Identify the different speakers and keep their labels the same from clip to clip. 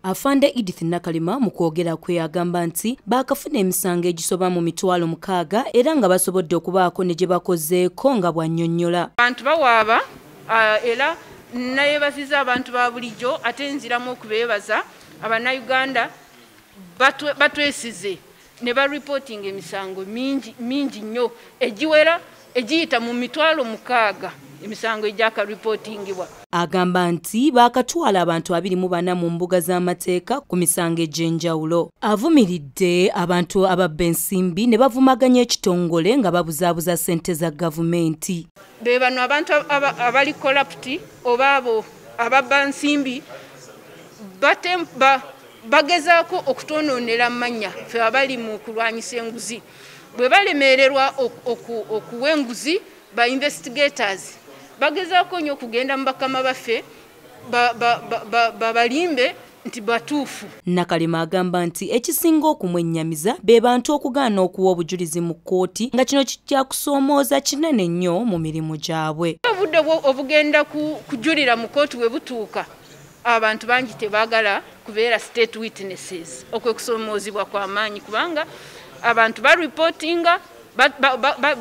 Speaker 1: Afande Edith Nakalema mu kwogera kwe agamba nti baakafuna emisango egisoba mu 600,000 era nga basobodde okubaako ne gye bakozeeko nga bw'annyonnyola.
Speaker 2: Abantu bawaaba era nayebaziza abantu ba bulijjo, ate nziramu okubeebaza Abannayuganda batwesize ne bareporting emisango mingi mingi nnyo egiwera egiyita mu 600,000 emisango egyakareportingibwa.
Speaker 1: Agamba nti baakatwala abantu 24 mu mbuga z'amateeka ku misango egy'enjawulo. Avumiridde abantu ababba ensimbi ne bavumaganya ekitongole nga babuzaabuza ssente za gavumenti.
Speaker 2: Be bano abantu abali corrupt oba abo ababba nsimbi bagezaako okutonoonera amannya ffe abali mu kulwanyisa enguzi. Bwe balemererwa okuwa enguzi ba investigators bagezaako nnyo okugenda mu bakama baffe babalimbe nti batuufu.
Speaker 1: Nakalema agamba nti ekisinga okumwennyamiza be bantu okugaana okuwa obujulizi mu kkooti nga kino kijja kusoomooza kinene nnyo mu mirimu gyabwe.
Speaker 2: Obudde obugenda kujulira mu kkooti bwe butuuka, abantu bangi tebaagala kubeera state witnesses. Okwekusomoozebwa kwa maanyi kubanga abantu bareportinga,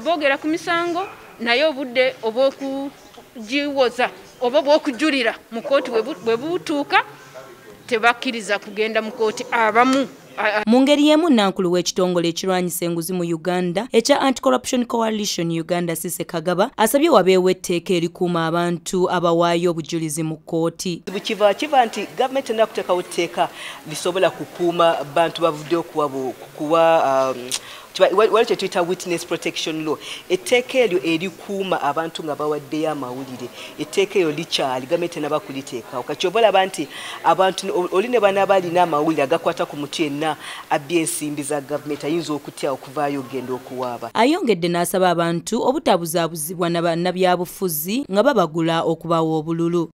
Speaker 2: boogera ku misango, naye obudde obw'okugiwoza oba obw'okujulira mu kkooti bwe butuuka tebakkiriza kugenda mu kkooti abamu.
Speaker 1: Mu ngeri y'emu, Nankulu w'ekitongole ekirwanyisa enguzi mu Uganda ekya Anti-Corruption Coalition Uganda, Cissy Kagaba, asabye wabeewo etteeka erikuuma abantu abawaayo obujulizi mu kkooti.
Speaker 3: Kiva nti gavumenti erina kuteekawo tteeka lisobola kukuuma bantu bavuddeyo kuwa waliwo kye tuyita witness protection law, etteeka eryo erikuuma abantu nga bawaddeyo amawulire. Etteeka eryo likyali, gavumenti tenaba kuliteekawo. Kati kyova olaba nti abantu oli ne bana balina amawulire agakwata ku muntu yenna abbye ensimbi za gavumenti ayinza okutya okuvaayo okugenda okuwaaba.
Speaker 1: Ayongedde n'asaba abantu obutabuzaabuzibwa na bannabyabufuzi nga babagula okubawa obululu.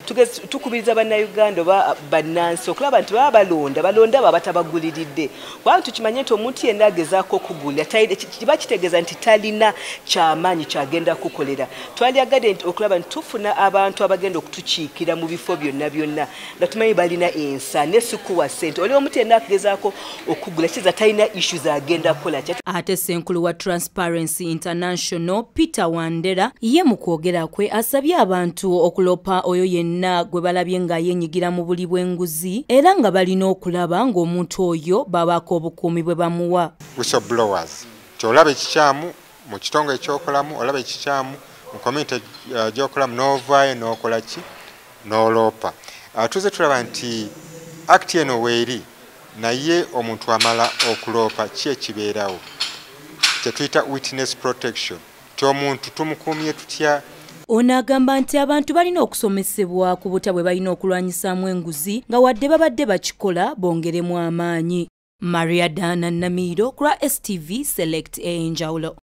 Speaker 3: Tukubiriza Bannayuganda oba bannansi okulaba nti baba balonda abo abatabaguliridde, kubanga tukimanye nti omuntu yenna agezaako okugulira kiba kitegeeza nti talina kyamaanyi kyagenda kukolera. Twalyagadde okulaba nti tufuna abantu abagenda okutukiikira mu bifo byonna byonna nga tumanyi balina ensa ne sikuwa ssente. Oli omuntu yenna agezaako okugula kiza talina issue zagenda kukola.
Speaker 1: Ate ssenkulu wa Transparency International Peter Wandera ye mu kwogera kwe asabye abantu okulopa oyo yenna gwe balabye nga yenyigira mu buli bw'enguzi era nga balina okulaba ng'omuntu oyo babaako obukuumi bwe bamuwa.
Speaker 4: Whistleblowers, olaba ekikyamu mu kitongole ky'okolamu, olaba ekikyamu mu community gy'okolamu, n'ovaayo n'okola ki, n'oloopa. Tuze tulaba nti act eno weeri, naye omuntu amala okuloopa ki ekibeerawo kyetuyita witness protection, ti omuntu tumukuumye tutya?
Speaker 1: Ono agamba nti abantu balina okusomesebwa ku butya bwe balina okulwanyisaamu enguzi nga wadde babadde bakikola bongeremu amaanyi. Maria Dana Namiro ku STV Select ey'enjawulo.